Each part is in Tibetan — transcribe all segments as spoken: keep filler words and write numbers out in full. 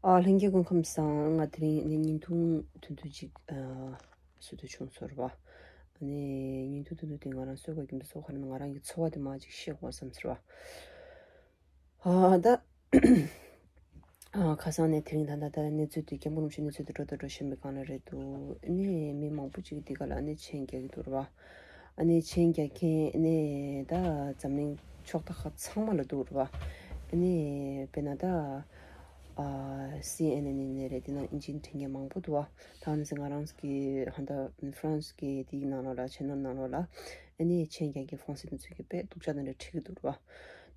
ཨ། ལྷན་རྒྱས་སྐུ་ཁམས་བཟང་། ང་དེ་རིང་ནི་བརྙན་ཐུང་ཐུང་ཐུང་ཅིག་ཨ། བཟོ་འདོད་བྱུང་སོང་ར་བ། ཨ་ནི་བརྙན་ཐུང་ཐུང་ཐུང་དེ་ང་རང་བཟོ་དགོས་ཀྱི་འདུག་སོ་ག་རེ་ན་ང་རང་གི་ཚོར་བ་དེ་མར་ཅིག་བཤད་དགོས་བསམ་སོང་ར་བ། ཨ། ད། ཨ། ཁ་སང་ནས་དེ་རིང་ད་ལྟ་ད་གནས་ཚུལ་དེ་སྐྱབས་མགོན་རིན་པོ་ཆེ་གནས་ཚུལ་དེ་འགྲོ་དང་འགྲོ་བཞིན་པའི་སྒང་ལ་རེད་འདུག་ཨ་ནི་མི་མང་པོ་ཅིག་འདི་ག་ལ་ཨ་ནི་མཆན་རྒྱག་གི་འདུག་ར་བ། ཨ་ནི་མཆན་རྒྱག་མཁན་ཨ་ནི་ད་འཛམ་གླིང་ཕྱོགས་མཐའ་ཁག་ཚང་མ་ལ་འདུག་ར་བ། ཨ་ནི་དཔེར་ན་ད་ཨ། སི་ཨེན་ཨེན་ཡིན་ནའི་རེད། དེ་ནང་དབྱིན་ཇིའི་འབྲི་མཁན་མང་པོ་འདུག་བ། ད་ནི་ང་རང་གི་ཧ་ད་ཧྥ་རན་སི་གི་དེའི་ནང་ལོགས་ལ་ཆེ་ནོར་ནང་ལོགས་ལ་ཨ་ནི་མཆན་རྒྱག་མཁན་ཧྥོན་སི་དེ་ཚོ་གི་དཔེ་སྡུག་ཅག་དང་འདྲ་བྲིས་ཀྱི་འདུག་ར་བ།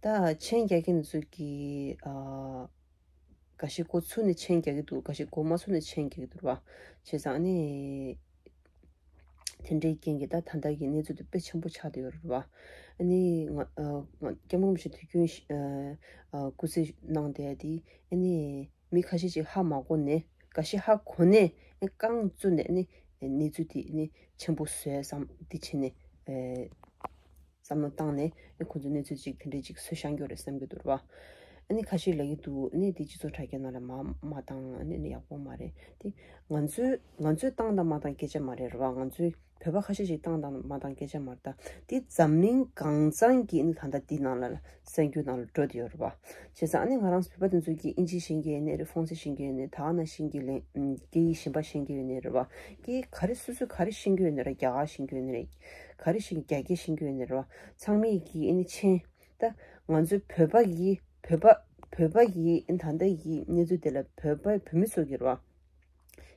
ད་མཆན་རྒྱག་མཁན་དེ་ཚོ་གི་ཨ། འགའ་ཞིག་མགོ་ཚོས་ནས་མཆན་རྒྱག་གི་འདུག་འགའ་ཞིག་མགོ་མ་ཚོས་ནས་མཆན་རྒྱག་གི་འདུག་ར་བ། བྱས་ཙང་ཨ་ནི། དེ་འདྲའི་རྐྱེན་གྱིས་ད་ད་ལྟ་གི་གནས་ཚུལ་དེ་དཔེ་ཆེན་པོ་ཆགས་བསྡད་ཡོད་རེད་བ། ཨ་ནི་ང་ཨ། ང་སྐྱབས་མགོན་རིན་པོ་ཆེ་དུས་རྒྱུན་ཨ། ཨ། སྐུ་ཚེ་གནང་བསྡད་དེ་ཨ་ནི་མི་ཁ་ཤས་ཅིག་ཧ་མ་གོ་ནས་འགའ་ཤས་ཧ་གོ་ནས་ཨ། རྐང་བཙུགས་ནས་ཨ་ནི་གནས་ཚུལ་དེ་ཨ་ནི་ཆེན་པོ་བཟོས་བསམ་འདི་བྱས་ནས་ཨ། བསམ་བློ་བཏང་ནས་ཨ། ཁོང་ཚོ་གནས་ཚུལ་ཅིག་དེ་འདྲའི་ཅིག་བཟོས་བཞག་ཡོད་རེད་བསམ་གྱི་འདུག་ར་བ། ཨ་ནི་ཁ་ཤས་ལབ་ཀྱི་འདུག་ཨ་ནི་དེ་སྤྱི་ཚོགས་དྲ་རྒྱ་ནང་ལ་མ་མ་བཏང་ཨ་ནི་ཡག་པོ་མ་རེད་དེ། ང་ཚོས་ང་ཚོས་བཏང་དང་མ་བཏང་སྐད་ཆ་མ་རེད་ར་བ། ང་ཚོས་བོད་པ་ཁ་ཤས་ཤིག་བཏང་དང་མ་བཏང་སྐད་ཆ་མ་རེད། ད་དེ་འཛམ་གླིང་གང་ཚང་གི་ཨ་ནི་ད་ལྟ་དེ་ནང་ལ་གསར་འགྱུར་ནང་ལ་འགྲོ་བསྡད་ཡོད་རེད་བ། བྱས་ཙང་ཨ་ནི་ང་རང་ཚོ་བོད་པ་དེ་ཚོ་གིས་དབྱིན་ཇི་ཤེས་མཁན་ཡིན་ནའི་རེད། ཧྥོན་སི་ཤེས་མཁན་ཡིན་ནའི་ད་ག་ནང་བཞིན་གྱི་ལན་སྐད་ཡིག་གཞན་པ་ཤེས་མཁན་ཡིན་ནའི་རེད་བ། སྐད་ཡིག་ག་རེ་སོ་སོས་ག་རེ་ཤེས་མཁན་ཡིན་ནའི་རེད། རྒྱ་གར་ཤེས་མཁན་ཡིན་ནའི་རེད། ག་རེ་ཤེས་རྒྱ་སྐད་ཤེས་མཁན་ཡིན་ནའི་རེད་བ། ཚང་མས་ཀྱི་ཨ་ནི་མཆན། ད་ང་ཚོའི་བོད་པ་གི་བོད་པ་བོད་པ་གི་ཨ་ནི་ད་ལྟ་གི་གནས་ཚུལ་དེ་ལ་བོད་པ་བོད་མི་ཚོ་གི་རེད་བ།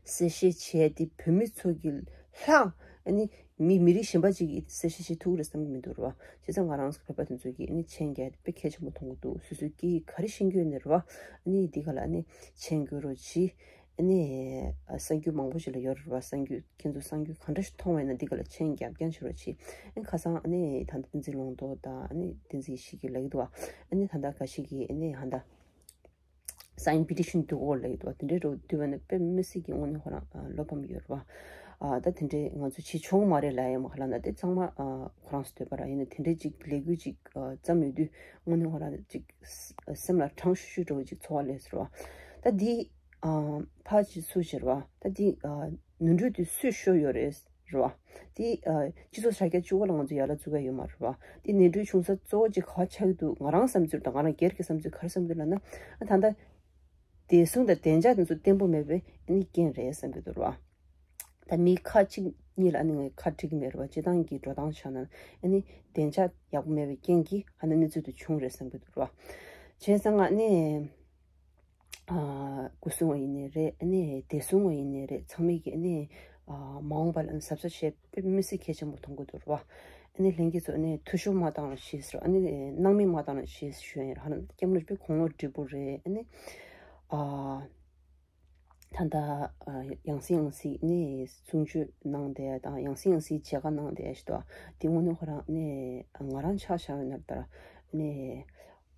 གསལ་བཤད་བྱས་ཏེ་བོད་མི་ཚོ་གི་ལྷག་ཨ་ནི་མི་མི་རིགས་གཞན་པ་ཅིག་གིས་གསལ་བཤད་བྱེད་ཐུབ་ཀྱི་རེད་བསམ་གྱི་མི་འདུག་རེད་བ། བྱས་ཙང་ང་རང་ཚོ་བོད་པ་དེ་ཚོ་གིས་ཨ་ནི་མཆན་རྒྱག་དཔེ་གལ་ཆེན་པོ་མཐོང་གི་འདུག་སོ་སོའི་སྐད་ཡིག་ག་རེ་ཤེས་ཀྱི་ཡོད་ནའི་རེད་བ། ཨ་ནི་འདི་ག་ལ་ཨ་ནི་མཆན་རྒྱག་རོགས་གྱིས། ཨ་ནི་གསར་འགྱུར་མང་པོ་ཞིག་ལ་ཡོད་རེད་བ། གསར་འགྱུར་ཁྱེད་ཚོ་གསར་འགྱུར་ག་འདྲ་ཞིག་མཐོང་བ་ཡིན་ན་འདི་ག་ལ་མཆན་རྒྱག་རྐྱང་བྱེད་རོགས་གྱིས། ཨ་ནི་ཁ་སང་ཨ་ནི་ད་ལྟ་བསྟན་འཛིན་ལུང་རྟོགས་དང་ཨ་ནི་བསྟན་འཛིན་ཡེ་ཤེས་ཀྱིས་ལབ་ཀྱི་འདུག་བ། ཨ་ནི་ད་ལྟ་འགའ་ཞིག་གིས་ཨ་ནི་ཧ་ད་སའིན་པི་ཊི་ཤན་བསྡུ་དགོས་ལབ་ཡོད་པ་དེ་འདྲའི་རོ་བསྡུ་བ་ནི་དཔེ་མི་སྲིད་ཀྱི་དངོས་གནས་ཁོ་རང་བློ་ཕམ་ཡོད་རེད་བ། ཨ་ད་དེ་འདྲའི་ང་ཚོ་བྱེད་ཆོག་མ་རེད་ལབ་ཡ་མ་ཁ་ལ་ན་དེ་ཚང་མ་ཨ་ཁོ་རང་ཚོ་འདོད་པ་ར་ཡིན་ན་དེ་འདྲའི་ཅིག་ལས་འགུལ་ཅིག་ཨ་བརྩམས་ཡོད་དུས་དངོས་གནས་ཁོ་རང་ཅིག་སེམས་ལ་དྲང་ཤུ་ཤུ་འདྲ་བོ་ཅིག་ཚོར་བ་སླེབས་སོང་ར་བ། ད་འདི་ཨ་ཕར་ཅིག་ཚུར་ཅིག་ར་བ། ད་འདི་ཨ་ནོར་འཁྲུལ་དེ་སུས་ཤོར་ཡོད་རེད། རེད་བ། དེ་ཨ་སྤྱི་ཚོགས་དྲ་རྒྱ་བཅུ་པ་ལ་ང་ཚོ་ཡར་ལ་བཙུགས་ཡ་ཡོད་མ་རེད་བ། དེ་ནོར་འཁྲུལ་བྱུང་ས་གཙོ་བོ་ཅིག་ག་པར་ཆགས་ཀྱི་འདུག་ང་རང་བསམ་ཚུལ་དང་ང་རང་སྒེར་གྱི་བསམ་ཚུལ་ག་རེ་བསམ་འདུག་ལབ་ན། ཨ་ད་ལྟ་བདེ་སྲུང་དང་བདེ་འཇགས་དེ་ཚོ་བརྟན་པོ་མེད་པའི་ཨ་ནི་རྐྱེན་རེད་བསམ་གྱི་འདུག་རེད་བ། ད་མི་ཁག་གཅིག་གཉིས་ལ་ཨ་ནི་ངས་ཁ་འཁྲིག་གི་མེད་རེད་བ། སྤྱི་བཏང་གི་འགྲོ་སྟངས་ཆ་ནས་ཨ་ནི་བདེ་འཇགས་ཡག་པོ་མེད་པའི་རྐྱེན་གྱིས་ཨ་ནི་གནས་ཚུལ་དེ་བྱུང་རེད་བསམ་གྱི་འདུག་རེད་བ། བྱས་ཙང་ཨ་ནི། ཨ་སྐུ་སྲུང་བ་ཡིན་ནའི་རེད། ཨ་ནི་བདེ་སྲུང་བ་ཡིན་ནའི་རེད། ཚང་མས་ཀྱི་ཨ་ནི་ཨ་མ་འོངས་པ་ལ་ཨ་ནི་གཟབ་གཟབ་བྱེད་དཔེ་མི་སྲིད་གལ་ཆེན་པོ་མཐོང་གི་འདུག་རེད་བ། ཨ་ནི་ལྷན་རྒྱས་ཚོ་ཨ་ནི་འཐུས་ཤོར་མ་བཏང་བ་ཞེས་ཟེར། ཨ་ནི་སྣང་མེད་མ་བཏང་བ་ཞེས་ཞུ་ཡ་ཡིན། ཧ་ན་སྐྱབས་མགོན་རིན་པོ་ཆེ་དཔེ་དགུང་ལོ་བགྲེས་པོ་རེད། ཨ་ནི་ཨ་ད་ལྟ་ཨ་ཡང་སེ་ཡང་སེ་ཨ་ནི་གསུང་ཆོས་གནང་བསྡད་དང་ཡང་སེ་ཡང་སེ་མཇལ་ཁ་གནང་བསྡད་ཞིག་འདུག་དེ་དངོས་གནས་ཁོ་རང་ཨ་ནི་ང་རང་ཆ་བཞག་ཡོད་ན་ལྟར་ཨ་ནི་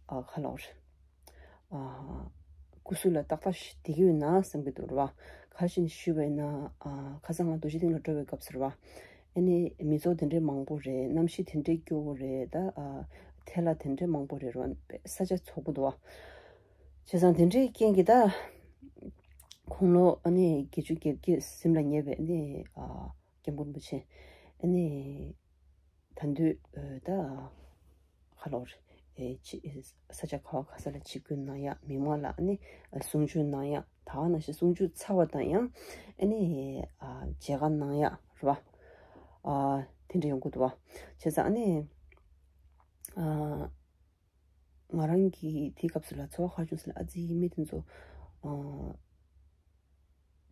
ཨ་ཁ་ལོར། ཨ་སྐུ་གཟུགས་ལ་ཏག་ཏག་ཞིག་བསྡད་ཀྱི་ཡོད་ན་བསམ་གྱི་འདུག་རེད་བ། ག་རེ་བྱས་ནས་ཞུས་པ་ཡིན་ན་ཨ་ཁ་སང་ང་རྡོ་རྗེ་གདན་ལ་འགྲོ་བའི་སྐབས་སུ་རེད་བ། ཨ་ནི་མི་ཚོགས་དེ་འདྲའི་མང་པོ་རེད། གནམ་གཤིས་དེ་འདྲའི་སྐྱོ་བོ་རེད། ད་ཨ་ཐལ་བ་དེ་འདྲའི་མང་པོ་རེད་རེད་བ། ས་ཆ་ཚ་པོ་འདུག་བ། བྱས་ཙང་དེ་འདྲའི་རྐྱེན་གྱིས་ད་དགུང་ལོ་ཨ་ནི་བརྒྱད་ཅུ་གྱ་བརྒྱད་ཟིན་ལ་ཉེ་བའི་ཨ་ནི་ཨ་སྐྱབས་མགོན་རིན་པོ་ཆེ་ཨ་ནི། ད་དུང་ཨ་ད་ཁ་ལོར་ཨེ་ཅི་ས་ཆ་ག་བ་ག་ས་ལ་ཆིབས་བསྒྱུར་གནང་ཡག་མི་མང་ལ་ཨ་ནི་གསུང་ཆོས་གནང་ཡག་ད་ག་ནང་བཞིན་གསུང་ཆོས་ཚར་བ་དང་ཡང་ཨ་ནི་ཨ་མཇལ་ཁ་གནང་ཡག་རེད་བ། ཨ་དེ་འདྲ་ཡོང་གི་འདུག་བ། བྱས་ཙང་ཨ་ནི་ཨ་ང་རང་གི་དེའི་སྐབས་སུ་ལ་ཚོར་བ་ག་རེ་བྱུང་ཟེར་ན་ཨ་ཙི་མི་དེ་ཚོ་ཨ།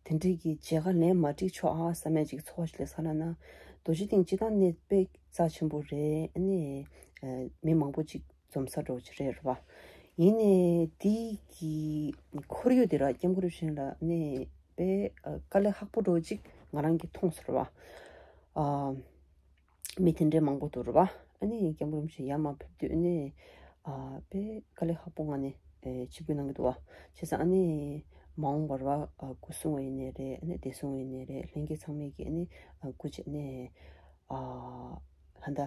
དེ་འདྲའི་གི་མཇལ་ཁ་ལན་མ་སྤྲད་ཆོག་ཨ་བསམ་ཡ་ཅིག་ཚོར་བ་ཞིག་སླེབས་སོང་ལབ་ན། རྡོ་རྗེ་གདན་སྤྱིར་བཏང་ནས་དཔེ་རྩ་ཆེན་པོ་རེད། ཨ་ནི་ཨ་མི་མང་པོ་ཅིག་འཛོམས་ས་འདྲ་བོ་ཅིག་རེད་རེད་བ། ཡིན་ནའི་དེ་གི་ཁོར་ཡུག་དེ་ར་སྐྱབས་མགོན་རིན་པོ་ཆེ་ལ་ཨ་ནི་དཔེ་ཨ་དཀའ་ལས་ཁག་པོ་འདྲ་བོ་ཅིག་ང་རང་གིས་མཐོང་སོང་རེད་བ། ཨ། མི་དེ་འདྲའི་མང་པོ་འདུག་རེད་བ། ཨ་ནི་སྐྱབས་མགོན་རིན་པོ་ཆེ་ཡར་མར་ཕེབས་དུས་ཨ་ནི་ཨ་དཔེ་དཀའ་ལས་ཁག་པོ་ངང་ནས་ཨེ་ཆིབས་བསྒྱུར་གནང་གི་འདུག་བ། བྱས་ཙང་ཨ་ནི་མ་འོངས་པར་བ་ཨ་སྐུ་སྲུང་བ་ཡིན་ནའི་རེད། ཨ་ནི་བདེ་སྲུང་བ་ཡིན་ནའི་རེད། ལྷན་རྒྱས་ཚང་མས་ཀྱི་ཨ་ནི་ཨ་སྐུ་མཁྱེན་ཨ་ནི་ཨ་ད་ལྟ་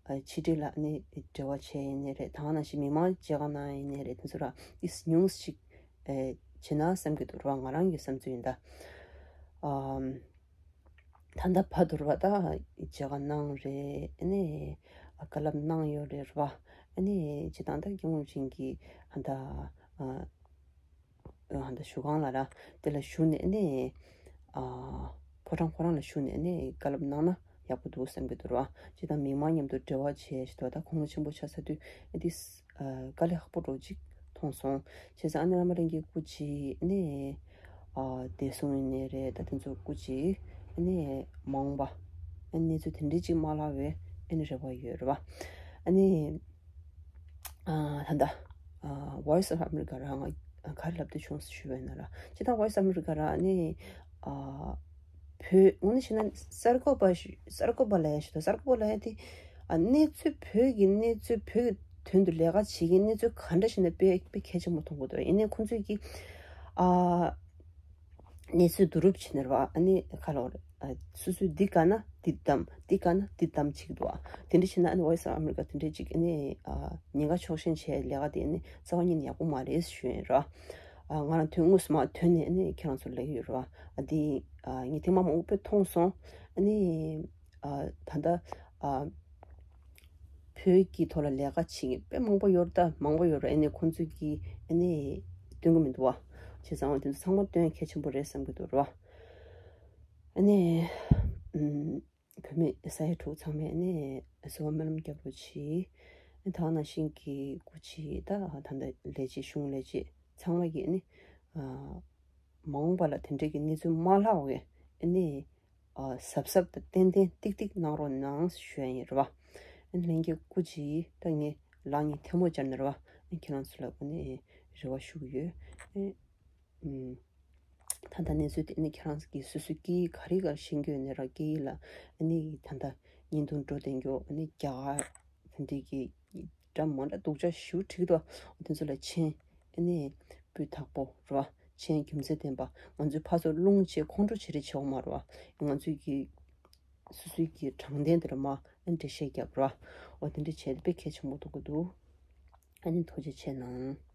ཨ་ཕྱི་དྲིལ་ལ་ཨ་ནི་འབྲེལ་བ་བྱས་ཡིན་ནའི་རེད། ད་ག་ནང་བཞིན་མི་མང་མཇལ་ཁ་གནང་ཡིན་ནའི་རེད། དེ་ཚོ་ར་ཨིས་ཉུང་ཞིག་ཨེ་ བྱེད་ན་བསམ་གྱི་འདུག་ར། ང་རང་གི་བསམ་ཚུལ་ཡིན་ད། ཨམ། ད་ལྟ་བར་དུ་ར་བ་ད་མཇལ་ཁ་གནང་རེད། ཨ་ནི་བཀའ་སློབ་གནང་ཡོད་རེད་ར་བ། ཨ་ནི་སྤྱིར་བཏང་ད་སྐྱབས་མགོན་རིན་པོ་ཆེ་གི་ཧ་ད་ཨ། ཨ་ད་བཞུགས་ཁང་ལ་ར་དེ་ལ་བཞུགས་ནས་ཨ་ནི་ཨ། ཕོ་བྲང་ཁོ་རང་ལ་བཞུགས་ནས་ཨ་ནི་བཀའ་སློབ་གནང་ན་ཡག་པོ་འདུག་བསམ་གྱི་འདུག་ར་བ། སྤྱིར་བཏང་མི་མང་མཉམ་དུ་འབྲེལ་བ་བྱས་ཞེས་དོ་ད་དགུང་ལོ་ཆེན་པོ་ཆགས་ཚར་དུས་ཨ་འདི་ཨ་དཀའ་ལས་ཁག་པོ་འདྲ་ཅིག་མཐོང་སོང་། བྱས་ཙང་ཨ་ནི་བླ་མ་ལྷན་རྒྱས་སྐུ་མཁྱེན་ཨ་ནི་ཨ་བདེ་སྲུང་ཡིན་ནའི་རེད། ད་དེ་ཚོ་སྐུ་མཁྱེན་ཨ་ནི་མ་འོངས་པ་ཨ་ནི་གནས་ཚུལ་དེ་འདྲ་ཅིག་མ་ལྷག་པའི་ཨ་ནི་རེ་བ་ཡོད་ར་བ། ཨ་ནི། ཨ་ད་ལྟ་ཨ་Voice of America ར་ང་ག་རེ་ལབ་དུ་བྱུང་ཞུ་བས་ན་ར། སྤྱིར་བཏང་Voice of America ར་ནི་ཨ་བོད་ངོ་ནས་བཤད་ན་གསར་འགོད་པ་ཞུ་གསར་འགོད་པ་ལབ་ཡ་ཞུ་དང་གསར་འགོད་པ་ལབ་ཡ་དེ་ཨ་གནས་ཚུལ་བོད་ཀྱི་གནས་ཚུལ་བོད་ཀྱི་དོན་དུ་ལས་ཀ་བྱེད་མཁན་གནས་ཚུལ་ག་འདྲ་ཞིག་ན་དཔེ་དཔེ་གལ་ཆེན་པོ་མཐོང་གི་འདུག་ཡིན་ནའི་ཁོང་ཚོས་ཀྱི་ཨ། གནས་ཚུལ་བསྡུ་རུབ་བྱས་ནས་ར་བ། ཨ་ནི་ཁ་ལོ་རེ་ཨ་སོ་སོའི་འདི་ག་ན་འདི་བདམས་འདི་ག་ན་འདི་བདམས་བྱེད་ཀྱི་འདུག་ཨ། དེ་འདྲ་བྱས་ན་ཨ་ནི་Voice of America དེ་འདྲ་ཅིག་ཨ་ནི་ཨ་ཉེན་ཁ་ཕྱོགས་ཞེན་བྱས་ལས་ཀ་དེ་ཨ་ནི་རྩ་བ་ཉིད་ནས་ཡག་པོ་མ་རེད་ཞུ་ཡིན་ར། ཨ་ང་རང་དོན་དངོས་སུ་མ་ཐོན་ནས་ཨ་ནི་ཁྱེད་རང་ཚོར་ལབ་ཀྱི་ཡོད་ར། ཨ་འདི་ཨ་ངས་ཐེངས་མ་མང་པོ་དཔེ་མཐོང་སོང་། ཨ་ནི་ཨ་ད་ལྟ་ཨ། བོད་ཀྱི་ཐོག་ལ་ལས་ཀ་བྱེད་མཁན་དཔེ་མང་པོ་ཡོད་རེད་ད། མང་པོ་ཡོད་རེད། ཨ་ནི་ཁོང་ཚོས་ཀྱིས་ཨ་ནི་སྟོན་གྱི་མི་འདུག་བ། བྱས་ཙང་དེ་ཚོ་ཚང་མ་སྟོན་གལ་ཆེན་པོ་རེད་བསམ་གྱི་འདུག་ར་བ། ཨ་ནི་ཨམ། བོད་མི་ས་ཡ་དྲུག་ཚང་མས་ཨ་ནི་གསོལ་བ་སྨོན་ལམ་རྒྱབ་རོགས་གྱིས། ཨ་ནི་ད་ག་ནང་བཞིན་གྱི་སྐུ་མཁྱེན་ད་ད་ལྟ་ལས་བྱེད་གཞུང་ལས་བྱེད་ཚང་མ་གིས་ཨ་ནི་ཨ། མ་འོངས་པ་ལ་དེ་འདྲའི་གི་གནས་ཚུལ་མ་ལྷག་པའི་ཨ་ནི་ཨ་གཟབ་གཟབ་དང་ཏན་ཏན་ཏིག་ཏིག་གནང་རོགས་གནང་ཞུ་ཡ་ཡིན་ར་བ། ཨ་ནི་ལྷན་རྒྱས་སྐུ་མཁྱེན་ད་ངས་ལག་གཉིས་ཐལ་མོ་སྦྱར་ནས་ར་བ། ཨ་ནི་ཁྱེད་རང་ཚོ་ལ་ཨ་ནི་རེ་བ་ཞུ་གི་ཡོད། ཨ་ཨམ། ད་ལྟ་གནས་ཚུལ་དེ་ཨ་ནི་ཁྱེད་རང་གི་སོ་སོའི་སྐད་ཡིག་ག་རེ་ག་ཤེས་ཀྱི་ཡོད་ན་ར་སྐད་ཡིག་ལ་ཨ་ནི་ད་ལྟ་བརྙན་ཐུང་འགྲོ་བསྡད་མགྱོགས་ཨ་ནི་རྒྱ་གར་དེ་འདྲའི་གི་འདྲ་མ་འདྲ་སྡུག་ཅག་ཞེ་པོ་འབྲི་གི་འདུག་དེ་ཚོ་ལ་མཆན་ཨ་ནི་སྤུས་དག་པོ་ར་བ། མཆན་རྒྱུ་མཚན་ལྡན་པ། ང་ཚོའི་ཕར་ཚུར་སློང་བྱེད་ཁོང་ཁྲོ་བྱེད་རེས་བྱེད་འོང་མ་ར་བ། ང་ཚོའི་གི་སོ་སོའི་གི་དྲང་བདེན་དེ་ར་མ་ཨ་ནི་འགྲེལ་བཤད་རྒྱབ་ར་བ། འོ་དེ་འདྲ་བྱས་ཏེ་དཔེ་གལ་ཆེན་པོ་འདུག་གི་འདུག་ཨ་ནི་ཐུགས་རྗེ་ཆེ་གནང་།